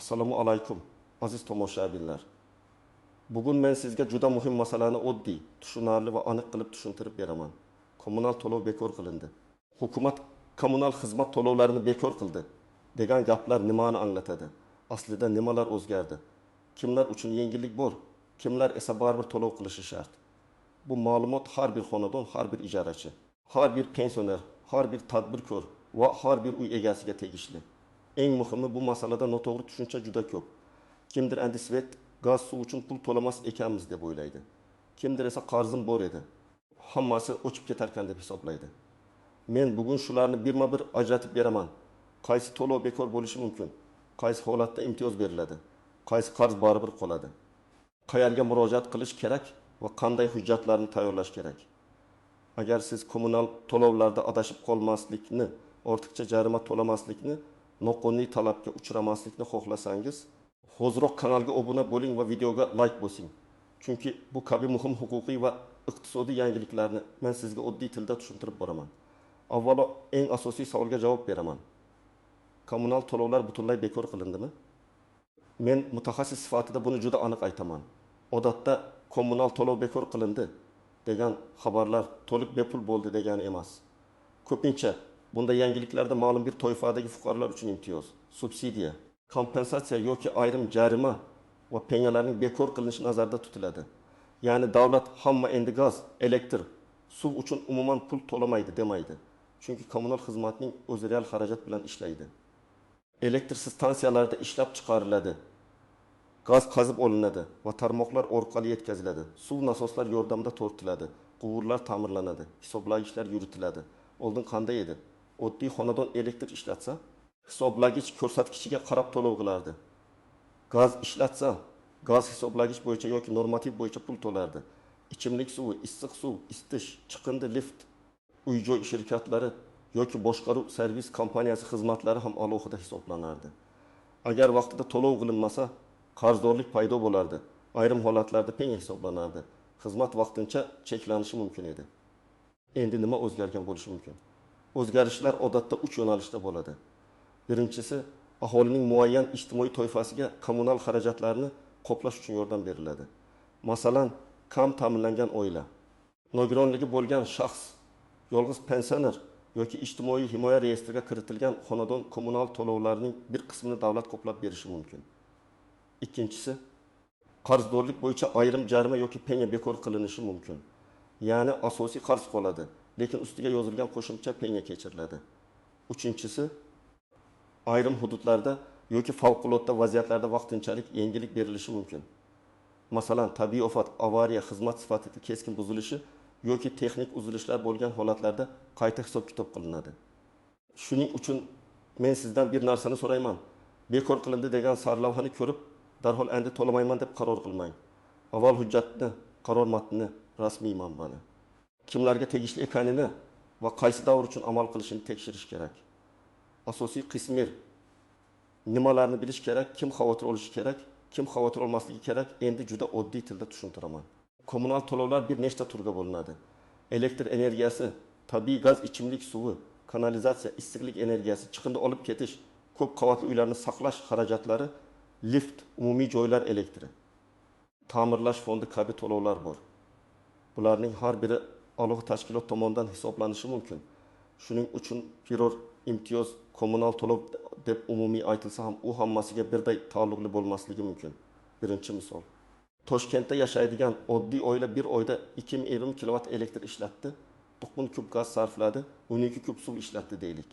Assalomu alaykum, aziz tomoshabinlar. Bugun men sizga juda muhim masalani oddiy, tushunarli va aniq qilib tushuntirib beraman. Kommunal to'lov bekor qilindi. Hukumat kommunal xizmat to'lovlarini bekor qildi degan gaplar nimani anglatadi? Aslida nimalar o'zgardi? Kimlar uchun yengillik bor, kimlar esa baribir to'lov qilishi shart? Bu ma'lumot har bir xonadon, har bir ijarachi, har bir pensioner, har bir tadbirkor va har bir uy egasiga tegishli. Eng muhimi, bu masalada noto'g'ri tushuncha juda ko'p. Kimdir endi svet, gaz, suv uchun pul to'lamas ekanmiz deb o'ylaydi. Kimdir esa qarzim bor edi, hammasi o'chib ketarkan deb hisoblaydi. Men bugun shularni birma-bir ajratib beraman. Qaysi to'lov bekor bo'lishi mumkin, qaysi holatda imtiyoz beriladi, qaysi qarz baribir qoladi, qayerga murojaat qilish kerak va qanday hujjatlarni tayyorlash kerak. Agar siz kommunal to'lovlarda adashib qolmaslikni, ortiqcha jarima to'lamaslikni, noqonuniy talabga uchramaslikni xohlasangiz, hoziroq kanalga obuna bo'ling va videoga like bosing. Chunki bu kabi muhim huquqiy va iqtisodiy yangiliklarni men sizga oddiy tilda tushuntirib boraman. Avvalo eng asosiy savolga javob beraman. Kommunal to'lovlar butunlay bekor qilindimi? Men mutaxassis sifatida buni juda aniq aytaman. Odatda kommunal to'lov bekor qilindi degan xabarlar to'liq bepul bo'ldi degani emas. Ko'pincha bunda yangiliklarda ma'lum bir toifadagi fuqarolar uchun imtiyoz, subsidiya, kompensatsiya yoki ayrim jarima va penyalarning bekor qilinishi nazarda tutiladi. Ya'ni davlat hamma endi gaz, elektr, suv uchun umuman pul to'lamaydi demaydi. Chunki kommunal xizmatning o'zi real xarajat bilan ishlaydi. Elektr stansiyalarda ishlab chiqariladi, gaz qazib olinadi va tarmoqlar orqali yetkaziladi. Suv nasoslar yordamida tortiladi, quvurlar ta'mirlanadi, hisoblagichlar yuritiladi. Oldin qanday edi? Oddiy xonadon elektr ishlatsa, hisoblagich ko'rsatkichiga qarab to'lov qilardi. Gaz ishlatsa, gaz hisoblagich bo'yicha yoki normativ bo'yicha pul to'lardi. Ichimlik suvi, issiq suv, isitish, chiqindi lift, uy-joy shirkatlari yoki boshqaruv servis kompaniyasi xizmatlari ham alohida hisoblanardi. Agar vaqtida to'lov qilinmasa, qarzdorlik paydo bo'lardi. Ayrim holatlarda penya hisoblanardi. Xizmat vaqtincha cheklanishi mumkin edi. Endi nima o'zgargan bo'lishi mumkin? O'zgarishlar odatda 3 yo'nalishda bo'ladi. Birinchisi, aholining muayyan ijtimoiy toifasiga kommunal xarajatlarni qoplash uchun yordam beriladi. Masalan, kam ta'minlangan oila, nogironligi bo'lgan shaxs, yolg'iz pensioner yoki ijtimoiy himoya reyestriga kiritilgan xonadon kommunal to'lovlarning bir qismini davlat qoplab berishi mumkin. Ikkinchisi, qarzdorlik bo'yicha ayrim jarima yoki penya bekor qilinishi mumkin. Ya'ni asosiy qarz qoladi, lekin ustiga yozilgan qo'shimcha penya kechiriladi. Uchinchisi, ayrim hududlarda yoki favqulodda vaziyatlarda vaqtinchalik yengillik berilishi mumkin. Masalan, tabiiy ofat, avariya, xizmat sifati keskin buzilishi yoki texnik uzilishlar bo'lgan holatlarda qayta hisob-kitob qilinadi. Shuning uchun men sizdan bir narsani so'rayman. Bekor qilindi degan sarlavhani ko'rib, darhol endi to'lamayman deb qaror qilmang. Avval hujjatni, qaror matnini, rasmiy manbani, kimlarga tegishli ekanini va qaysi davr uchun amal qilishini tekshirish kerak. Asosiy qismi nimalarni bilish kerak, kim xavotir olishi kerak, kim xavotir olmasligi kerak, endi juda oddiy tilda tushuntiraman. Kommunal to'lovlar bir nechta turga bo'linadi. Elektr energiyasi, tabiiy gaz, ichimlik suvi, kanalizatsiya, issiqlik energiyasi, chiqindi olib ketish, ko'p qavatli uylarni saqlash xarajatlari, lift, umumiy joylar elektri, ta'mirlash fondi kabi to'lovlar bor. Bularning har biri alohida tashkilot tomonidan hisoblanishi mumkin. Shuning uchun biror imtiyoz kommunal to'lov deb umumiy aytilsa ham u hammasiga birday taalluqli bo'lmasligi mumkin. Birinchi misol. Toshkentda yashaydigan oddiy oila bir oyda 2,5 kilovat elektr ishlatdi, 9 kub gaz sarfladi, 12 kub suv ishlatdi deylik.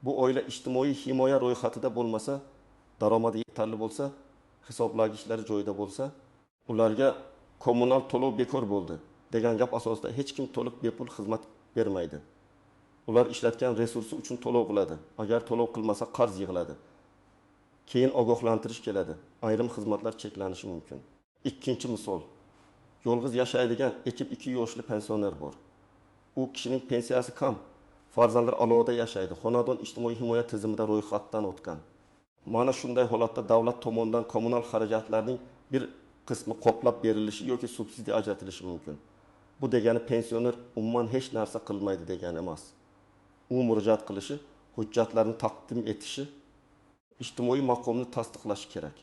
Bu oila ijtimoiy himoya ro'yxatida bo'lmasa, daromadi yetarli bo'lsa, hisoblagichlari joyida bo'lsa, ularga kommunal to'lov bekor bo'ldi degan gap asosida hech kim to'liq bepul xizmat bermaydi. Ular ishlatgan resursi uchun to'lov qiladi. Agar to'lov qilmasa qarz yig'iladi. Keyin ogohlantirish keladi. Ayrim xizmatlar cheklanishi mumkin. Ikkinchi misol. Yolg'iz yashaydigan 52 yoshli pensioner bor. U kishining pensiyasi kam. Farzandlar alohida yashaydi. Xonadon ijtimoiy himoya tizimida ro'yxatdan o'tgan. Mana shunday holatda davlat tomonidan kommunal xarajatlarning bir qismi qoplab berilishi yoki subsidiya ajratilishi mumkin. Bu degani pensioner umuman hech narsa qilmaydi degani emas. U murojaat qilishi, hujjatlarni taqdim etishi, Ijtimoiy maqomni tasdiqlashi kerak.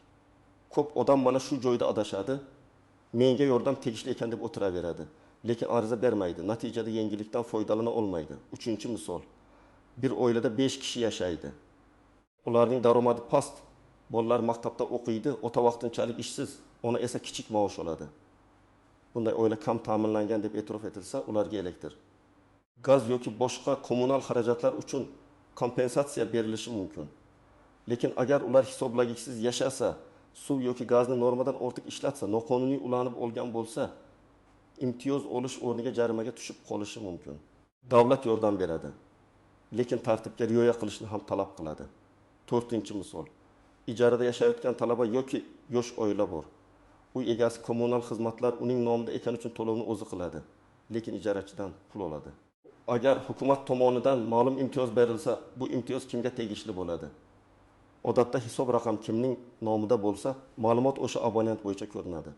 Ko'p odam mana shu joyda adashadi, menga yordam tegishli ekan deb o'tiraveradi, lekin ariza bermaydi. Natijada yengillikdan foydalana olmaydi. Uchinchi misol. Bir oilada 5 kishi yashaydi. Ularning daromadi past, bolalar maktabda o'qiydi, ota vaqtinchalik ishsiz, ona esa kichik maosh oladi. Bunday oila kam ta'minlangan deb e'tirof etilsa, ularga elektr, gaz yoki boshqa kommunal xarajatlar uchun kompensatsiya berilishi mumkin. Lekin agar ular hisoblagichsiz yashasa, suv yoki gazni normadan ortiq ishlatsa, noqonuniy ulanib olgan bo'lsa, imtiyoz olish o'rniga jarimaga tushib qolishi mumkin. Davlat yordam beradi, lekin tartibga rioya qilishni ham talab qiladi. To'rtinchi misol. Ijarada yashayotgan talaba yoki yosh oila bor. Uy egasi kommunal xizmatlar uning nomida ekani uchun to'lovni o'zi qiladi, lekin ijarachidan pul oladi. Agar hukumat tomonidan ma'lum imtiyoz berilsa, bu imtiyoz kimga tegishli bo'ladi? Odatda hisob raqam kimning nomida bo'lsa, ma'lumot o'sha abonent bo'yicha ko'rinadi.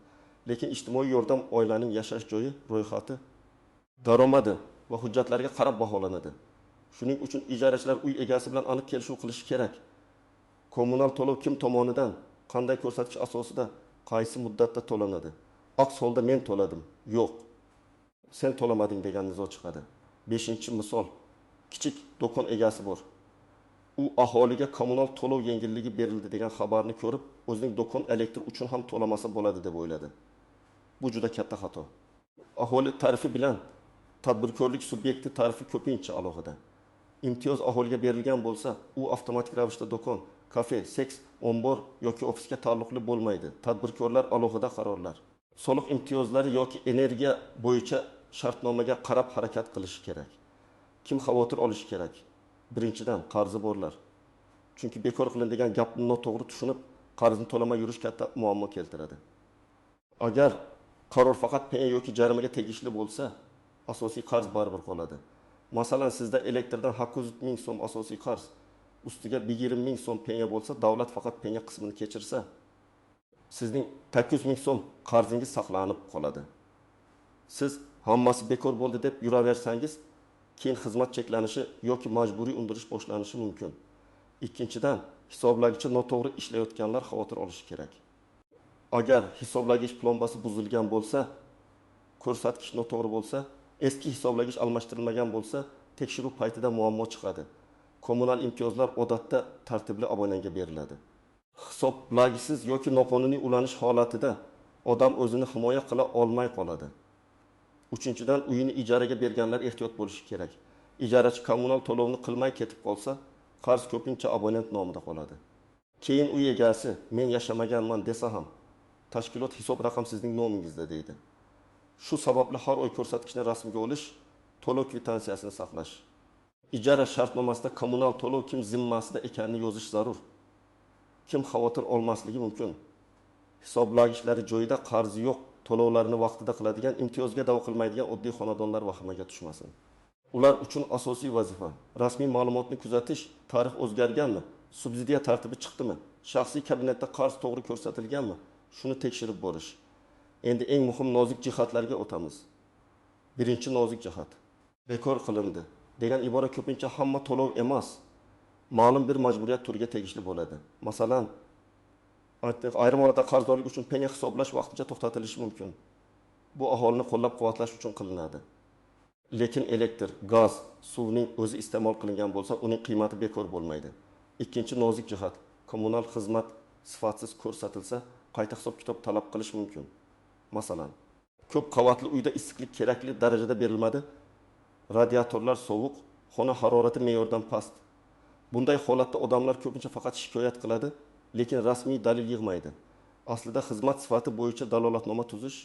Lekin ijtimoiy yordam oilaning yashash joyi, ro'yxati, daromadi va hujjatlarga qarab baholanadi. Shuning uchun ijarachilar uy egasi bilan aniq kelishuv qilishi kerak. Kommunal to'lov kim tomonidan, qanday ko'rsatkich asosida, qaysi muddatda to'lanadi? Aks holda men to'ladim, yo'q, sen to'lamading degan nizo chiqadi. 5. Misol. Kichik do'kon egasi bor. U aholiga kommunal to'lov yengilligi berildi degan xabarni ko'rib, o'zining do'kon elektr uchun ham to'lamasa bo'ladi deb o'yladi. Bu juda katta xato. Aholi tarifi bilan tadbirkorlik subyekti tarifi ko'pincha alohida. Imtiyoz aholiga berilgan bo'lsa, u avtomatik ravishda do'kon, kafe, seks, ombor yoki ofisga taalluqli bo'lmaydi. Tadbirkorlar alohida qarorlar. Soliq imtiyozlari yoki energiya bo'yicha shartnomaga qarab harakat qilishi kerak. Kim xavotir olishi kerak? Birinchidan, qarzi borlar. Chunki bekor qilin degan gapni noto'g'ri tushunib, qarzni to'lamay yurish katta muammo keltiradi. Agar qaror faqat penya yoki jarimaga tegishli bo'lsa, asosiy qarz baribir qoladi. Masalan, sizda elektrdan 800 ming so'm asosiy qarz, ustiga 20 ming so'm penya bo'lsa, davlat faqat penya qismini kechirsa, sizning 800 ming so'm qarzingiz saqlanib qoladi. Siz hammasi bekor bo'ldi deb yuraversangiz, keyin xizmat cheklanishi yoki majburiy undirish boshlanishi mumkin. Ikkinchidan, hisoblagichi noto'g'ri ishlayotganlar xavotir olishi kerak. Agar hisoblagich plombasi buzilgan bo'lsa, ko'rsatkich noto'g'ri bo'lsa, eski hisoblagich almashtirilmagan bo'lsa, tekshiruv paytida muammo chiqadi. Kommunal imtiyozlar odatda tartibli abonentga beriladi. Hisoblagichsiz yoki noqonuniy ulanish holatida odam o'zini himoya qila olmay qoladi. Uchinchidan, uyini ijaraga berganlar ehtiyot bo'lishi kerak. Ijarachi kommunal to'lovni qilmay ketib qolsa, qarz ko'pincha abonent nomida qoladi. Keyin uy egasi men yashamaganman desa ham, tashkilot hisob raqam sizning nomingizda deydi. Shu sababli har oy ko'rsatkichni rasmga olish, to'lov kvitansiyasini saqlash. Ijara shartnomasida kommunal to'lov kim zimmasida ekanini yozish zarur. Kim xavotir olmasligi mumkin? Hisoblagichlari joyida, qarzi yo'q, to'lovlarni vaqtida qiladigan, imtiyozga da'vo qilmaydigan oddiy xonadonlar vahimaga tushmasin. Ular uchun asosiy vazifa rasmiy ma'lumotni kuzatish, tarix o'zgarganmi, subsidiya tartibi chiqdimi, shaxsiy kabinetda qarz to'g'ri ko'rsatilganmi, shuni tekshirib borish. Endi eng muhim nozik jihatlarga o'tamiz. Birinchi nozik jihat. Bekor qilindi degan ibora ko'pincha hamma to'lov emas, ma'lum bir majburiyat turiga tegishli bo'ladi. Masalan, ayrim holatda qarzdorlik uchun penya hisoblash vaqtincha to'xtatilishi mumkin. Bu aholini qo'llab-quvvatlash uchun qilinadi. Lekin elektr, gaz, suvning o'zi iste'mol qilingan bo'lsa, uning qiymati bekor bo'lmaydi. Ikkinchi nozik jihat, kommunal xizmat sifatsiz ko'rsatilsa, qayta hisob-kitob talab qilish mumkin. Masalan, ko'p qavatli uyda issiqlik kerakli darajada berilmadi, radiatorlar sovuq, xona harorati me'yordan past. Bunday holatda odamlar ko'pincha faqat shikoyat qiladi, lekin rasmiy dalil yig'maydi. Aslida xizmat sifati bo'yicha dalolatnoma tuzish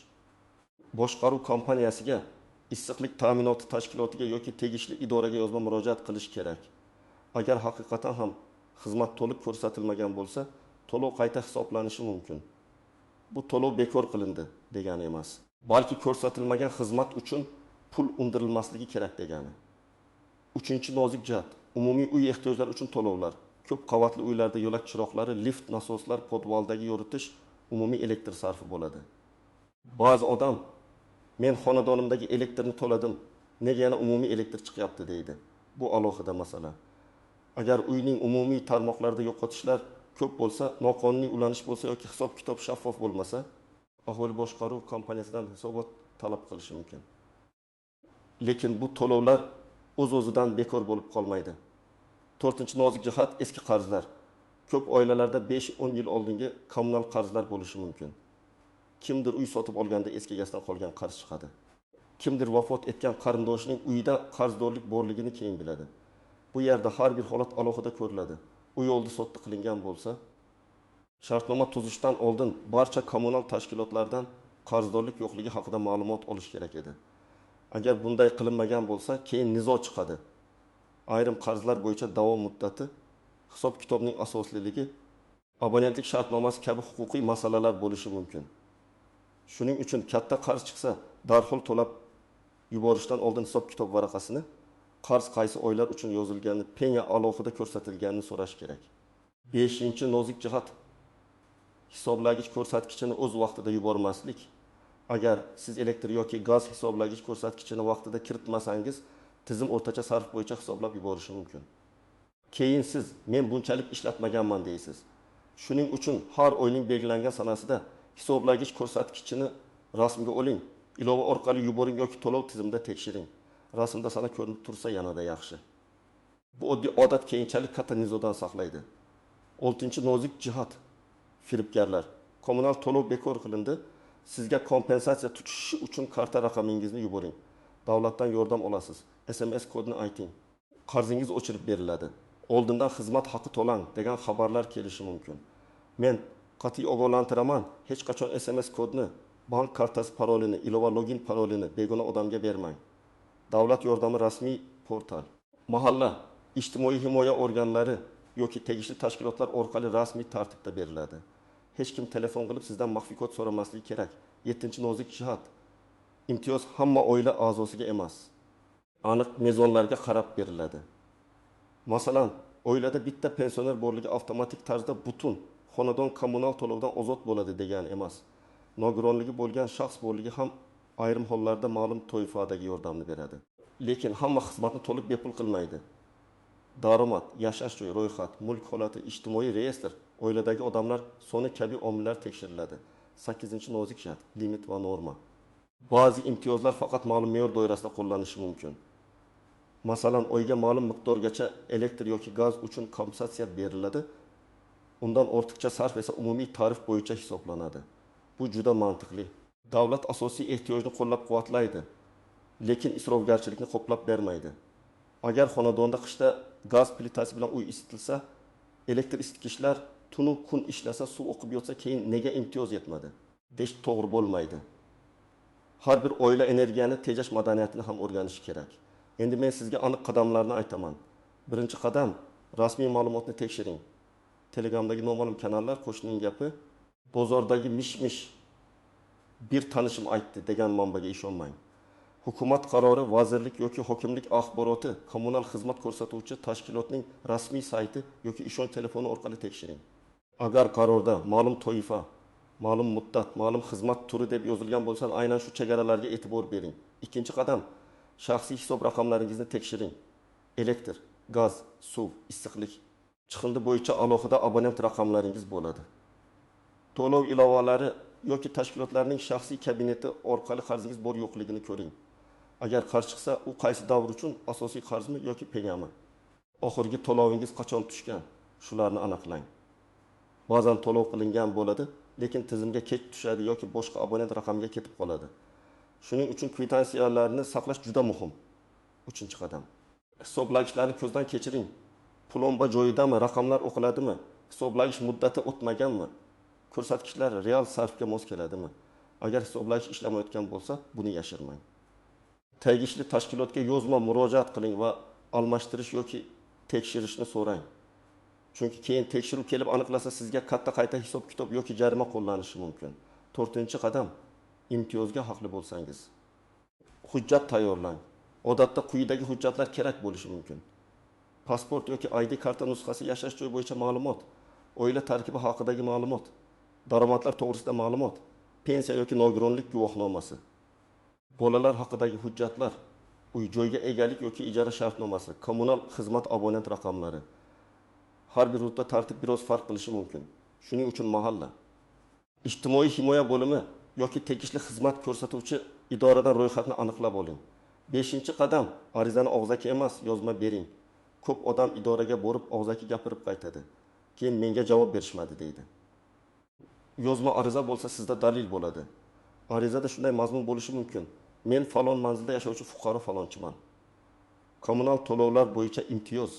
boshqaruv kompaniyasiga, issiqlik ta'minoti tashkilotiga yoki tegishli idoraga yozma murojaat qilish kerak. Agar haqiqatan ham xizmat to'liq ko'rsatilmagan bo'lsa, to'lov qayta hisoblanishi mumkin. Bu to'lov bekor qilindi degani emas, balki ko'rsatilmagan xizmat uchun pul undirilmasligi kerak degani. Uchinchi nozik jihat, umumiy uy ehtiyojlari uchun to'lovlar. Ko'p qavatli uylarda yo'lak chiroqlari, lift, nasoslar, podvaldagi yoritish, umumiy elektr sarfi bo'ladi. Ba'zi odam men xonadonimdagi elektrni to'ladim, nega yana umumiy elektr chiqyapti deydi. Bu alohida masala. Agar uyning umumiy tarmoqlarida yo'qotishlar ko'p bo'lsa, noqonuniy ulanish bo'lsa yoki hisob-kitob shaffof bo'lmasa, aholi boshqaruv kompaniyasidan hisobot talab qilishi mumkin. Lekin bu to'lovlar o'z-o'zidan bekor bo'lib qolmaydi. To'rtinchi nozik jihat eski qarzlar. Ko'p oilalarda 5-10 yil oldingi kommunal qarzlar bo'lishi mumkin. Kimdir uy sotib olganda eski egasidan qolgan qarz chiqadi. Kimdir vafot etgan qarindoshining uyida qarzdorlik borligini keyin biladi. Bu yerda har bir holat alohida ko'riladi. Uy oldi sotdi qilingan bo'lsa, shartnoma tuzishdan oldin barcha kommunal tashkilotlardan qarzdorlik yo'qligi haqida ma'lumot olish kerak edi. Agar bunday qilinmagan bo'lsa, keyin nizo chiqadi. Ayrim qarzlar bo'yicha da'vo muddati, hisob-kitobning asosliligi, abonentlik shartnomasi kabi huquqiy masalalar bo'lishi mumkin. Shuning uchun katta qarz chiqsa, darhol to'lab yuborishdan oldin hisob-kitob varaqasini, qarz qaysi oylar uchun yozilgani, penya alohida ko'rsatilganini so'rash kerak. 5-nozik jihat hisoblagich ko'rsatkichini o'z vaqtida yubormaslik. Agar siz elektr yoki gaz hisoblagich ko'rsatkichini vaqtida kiritmasangiz, tizim o'rtacha sarf bo'yicha hisoblab yuborishi mumkin. Keyin siz men bunchalik ishlatmaganman deysiz. Shuning uchun har oyning belgilangan sanasida hisoblagich ko'rsatkichini rasmga oling, ilova orqali yuboring yoki to'lov tizimida tekshiring. Rasmda sana ko'rinib tursa yanada yaxshi. Bu oddiy odat keyinchalik katta nizodan saqlaydi. 6-nozik jihat firibgarlar. Kommunal to'lov bekor qilindi. Sizga kompensatsiya tushishi uchun karta raqamingizni yuboring. Davlatdan yordam olasiz. SMS kodini ayting. Qarzingiz o'chirib beriladi. Oldindan xizmat haqi to'lang degan xabarlar kelishi mumkin. Men qat'iy ogohlantiraman, hech qachon SMS kodni, bank kartasi parolini, ilova login parolini begona odamga bermang. Davlat yordami rasmiy portal. Mahalla, ijtimoiy himoya organlari yoki tegishli tashkilotlar orqali rasmiy tartibda beriladi. Hech kim telefon qilib sizdan maxfiy kod so'ramasligi kerak. 7-nozik jihat. Imtiyoz hamma oila a'zosiga emas. Aniq mezonlarga qarab beriladi. Masalan, oilada bitta pensioner borligi avtomatik tarzda butun xonadon kommunal to'lovdan ozod bo'ladi degani emas. Nogironligi bo'lgan shaxs borligi ham ayrim hollarda ma'lum toifadagi yordamni beradi. Lekin hamma xizmatni to'liq bepul qilmaydi. Daromad, yashash joyi, ro'yxat, mulk holati, ijtimoiy reyestr, oiladagi odamlar soni kabi omillar tekshiriladi. 8-nozik jihat limit va norma. Ba'zi imtiyozlar faqat ma'lum me'yor doirasida qo'llanilishi mumkin. Masalan, oyga ma'lum miqdorgacha elektr yoki gaz uchun kompensatsiya beriladi. Undan ortiqcha sarf esa umumiy tarif bo'yicha hisoblanadi. Bu juda mantiqli. Davlat asosiy ehtiyojni qo'llab-quvvatlaydi, lekin isrofgarchilikni qoplab bermaydi. Agar xonadonda qishda gaz plitasi bilan uy isitilsa, elektr isitgichlar tunu kun ishlasa, suv oqib yotsa, keyin nega imtiyoz yetmadi deyish to'g'ri bo'lmaydi. Har bir oila energiyani tejash madaniyatini ham o'rganishi kerak. Endi men sizga aniq qadamlarni aytaman. Birinchi qadam rasmiy ma'lumotni tekshiring. Telegramdagi noma'lum kanallar, qo'shnining gapi, bozordagi mish-mish, bir tanishim aytdi degan manbaga ishonmang. Hukumat qarori, vazirlik yoki hokimlik axboroti, kommunal xizmat ko'rsatuvchi tashkilotning rasmiy sayti yoki ishonch telefoni orqali tekshiring. Agar qarorda ma'lum toifa, ma'lum muddat, ma'lum xizmat turi deb yozilgan bo'lsa, aynan shu chegaralarga e'tibor bering. Ikkinchi qadam shaxsiy hisob raqamlaringizni tekshiring. Elektr, gaz, suv, issiqlik, chiqindi bo'yicha alohida abonent raqamlaringiz bo'ladi. To'lov ilovalari yoki tashkilotlarning shaxsiy kabineti orqali qarzingiz bor yo'qligini ko'ring. Agar qarz chiqsa, u qaysi davr uchun, asosiy qarzmi yoki penyami? Oxirgi to'lovingiz qachon tushgan? Shularni aniqlang. Ba'zan to'lov qilingan bo'ladi, lekin tizimga kech tushadi yoki boshqa abonent raqamiga ketib qoladi. Shuning uchun kvitansiyalarni saqlash juda muhim. 3-qadam. Hisoblagichlarni ko'zdan kechiring. Plomba joyidami, raqamlar o'qiladimi? Hisoblagich muddati o'tmaganmi? Ko'rsatkichlar real sarfga mos keladimi? Agar hisoblagich ishlamayotgan bo'lsa, buni yashirmang. Tegishli tashkilotga yozma murojaat qiling va almashtirish yoki tekshirishni so'rang. Chunki keyin tekshiruv kelib aniqlasa, sizga katta qayta hisob-kitob yoki jarima qo'llanishi mumkin. 4-qadam. Imtiyozga haqli bo'lsangiz, hujjat tayyorlang. Odatda quyidagi hujjatlar kerak bo'lishi mumkin. Pasport yoki ID karta nusxasi, yashash joyi bo'yicha ma'lumot, oila tarkibi haqidagi ma'lumot, daromadlar to'g'risida ma'lumot, pensiya yoki nogironlik guvohnomasi, bolalar haqidagi hujjatlar, uy joyga egalik yoki ijara shartnomasi, kommunal xizmat abonent raqamlari. Har bir hududda tartib biroz farq qilishi mumkin. Shuning uchun mahalla, ijtimoiy himoya bo'limi yoki tegishli xizmat ko'rsatuvchi idoradan ro'yxatni aniqlab oling. Beshinchi qadam: arizani og'zaki emas, yozma bering. Ko'p odam idoraga borib, og'zaki gapirib qaytadi. Keyin menga javob berishmadi deydi. Yozma ariza bo'lsa, sizda dalil bo'ladi. Arizada shunday mazmun bo'lishi mumkin: Men falon manzilda yashovchi fuqaro falonchiman. Kommunal to'lovlar bo'yicha imtiyoz,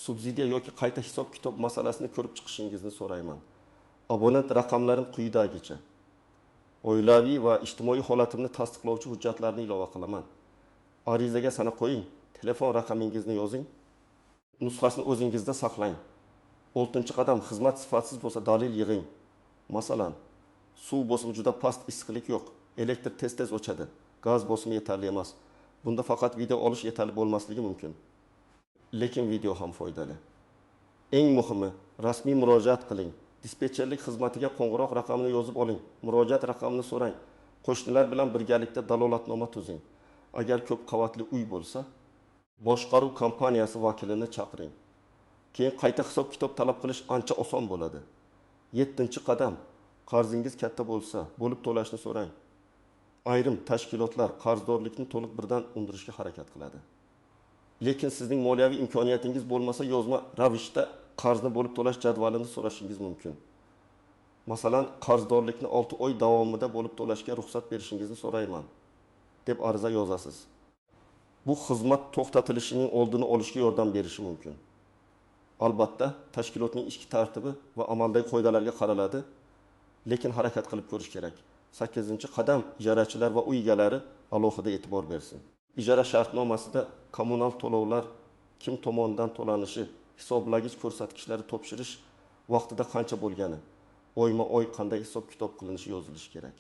subsidiya yoki qayta hisob-kitob masalasini ko'rib chiqishingizni so'rayman. Abonent raqamlarim quyidagicha. Oilaviy va ijtimoiy holatimni tasdiqlovchi hujjatlarni ilova qilaman. Arizaga sana qo'ying, telefon raqamingizni yozing, nusxasini o'zingizda saqlang. Oltinchi qadam: xizmat sifatsiz bo'lsa, dalil yig'ing. Masalan, suv bosimi juda past, issiqlik yo'q, elektr tez-tez o'chadi, gaz bosimi yetarli emas. Bunda faqat video olish yetarli bo'lmasligi mumkin. Lekin video ham foydali. Eng muhimi, rasmiy murojaat qiling. Dispetcherlik xizmatiga qo'ng'iroq raqamini yozib oling, murojaat raqamini so'rang. Qo'shnilar bilan birgalikda dalolatnoma tuzing. Agar ko'p qavatli uy bo'lsa, boshqaruv kompaniyasi vakilini chaqiring. Keyin qayta hisob-kitob talab qilish ancha oson bo'ladi. Yettinchi qadam: qarzingiz katta bo'lsa, bo'lib to'lashni so'rang. Ayrim tashkilotlar qarzdorlikni to'liq birdan undirishga harakat qiladi. Lekin sizning moliyaviy imkoniyatingiz bo'lmasa, yozma ravishda qarzni bo'lib to'lash jadvalini so'rashingiz mumkin. Masalan, qarzdorlikni 6 oy davomida bo'lib to'lashga ruxsat berishingizni so'rayman deb ariza yozasiz. Bu xizmat to'xtatilishining oldini olishga yordam berishi mumkin. Albatta, tashkilotning ichki tartibi va amaldagi qoidalarga qaraladi, lekin harakat qilib ko'rish kerak. 8-qadam: ijarachilar va uy egalari alohida e'tibor bersin. Ijara shartnomasida kommunal to'lovlar kim tomonidan to'lanishi, hisoblagich ko'rsatkichlari topshirish vaqtida qancha bo'lgani, oyma-oy qanday hisob-kitob qilinishi yozilishi kerak.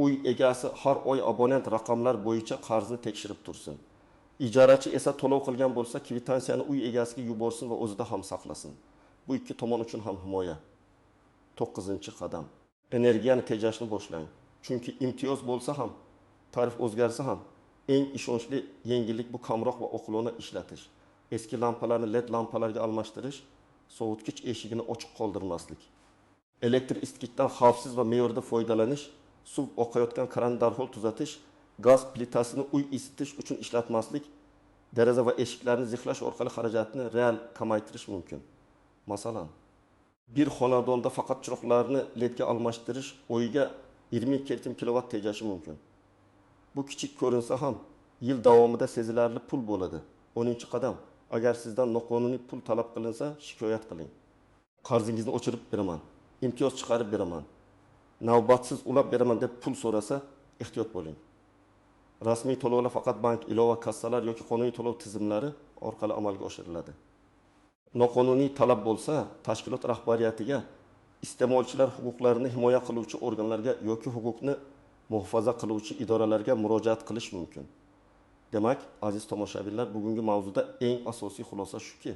Uy egasi har oy abonent raqamlar bo'yicha qarzni tekshirib tursin. Ijarachi esa to'lov qilgan bo'lsa, kvitansiyani uy egasiga yuborsin va o'zida ham saqlasin. Bu ikki tomon uchun ham himoya. 9-qadam: energiyani tejashni boshlang. Chunki imtiyoz bo'lsa ham, tarif o'zgarsa ham, eng ishonchli yengillik bu kamroq va oqilona ishlatish. Eski lampalarni LED lampalarga almashtirish, sovutgich eshigini ochiq qoldirmaslik. Elektr isitgichdan xavfsiz va me'yorda foydalanish, suv oqayotgan kranni darhol tuzatish, gaz plitasini uy isitish uchun ishlatmaslik, deraza va eshiklarni zixlash orqali xarajatni real kamaytirish mumkin. Masalan, bir xonadonda faqat chiroqlarni LEDga almashtirish oyiga 22 kilovat tejashi mumkin. Bu kichik ko'rinsa ham yil davomida sezilarli pul bo'ladi. 10-qadam: agar sizdan noqonuniy pul talab qilinsa, shikoyat qiling. Qarzingizni o'chirib beraman, imtiyoz chiqarib beraman, navbatsiz ulab beraman deb pul so'rasa, ehtiyot bo'ling. Rasmiy to'lovlar faqat bank, ilova, kassalar yoki qonuniy to'lov tizimlari orqali amalga oshiriladi. Noqonuniy talab bo'lsa, tashkilot rahbariyatiga, iste'molchilar huquqlarini himoya qiluvchi organlarga yoki huquqni muhofaza qiluvchi idoralarga murojaat qilish mumkin. Demak, aziz tomoshabinlar, bugungi mavzuda eng asosiy xulosa shuki,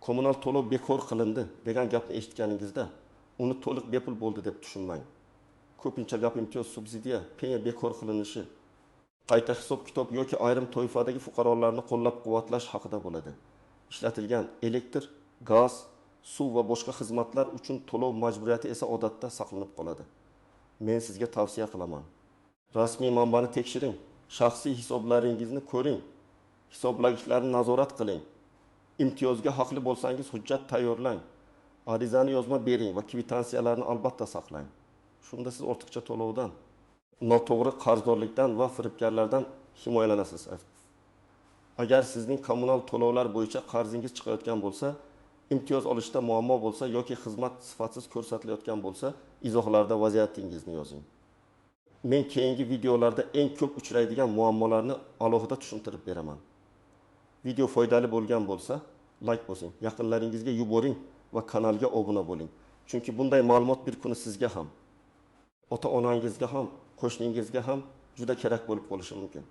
kommunal to'lov bekor qilindi degan gapni eshitganingizda uni to'liq bepul bo'ldi deb tushunmang. Ko'pincha gap imtiyoz, subsidiya, penya bekor qilinishi, qayta hisob-kitob yoki ayrim toifadagi fuqarolarni qo'llab-quvvatlash haqida bo'ladi. Ishlatilgan elektr, gaz, suv va boshqa xizmatlar uchun to'lov majburiyati esa odatda saqlanib qoladi. Men sizga tavsiya qilaman. Rasmiy manbani tekshiring, shaxsiy hisoblaringizni ko'ring, hisoblagichlarni nazorat qiling. Imtiyozga haqli bo'lsangiz hujjat tayyorlang, arizani yozma bering va kvitansiyalarni albatta saqlang. Shunda siz ortiqcha to'lovdan, noto'g'ri qarzdorlikdan va firibgarlardan himoyalanasiz. Agar sizning kommunal to'lovlar bo'yicha qarzingiz chiqayotgan bo'lsa, imtiyoz olishda muammo bo'lsa yoki xizmat sifatsiz ko'rsatilayotgan bo'lsa, izohlarda vaziyatingizni yozing. Men keyingi videolarda eng ko'p uchraydigan muammolarni alohida tushuntirib beraman. Video foydali bo'lgan bo'lsa, like bosing, yaqinlaringizga yuboring va kanalga obuna bo'ling. Chunki bunday ma'lumot bir kuni sizga ham, ota-onangizga ham, qo'shningizga ham juda kerak bo'lib qolishi mumkin.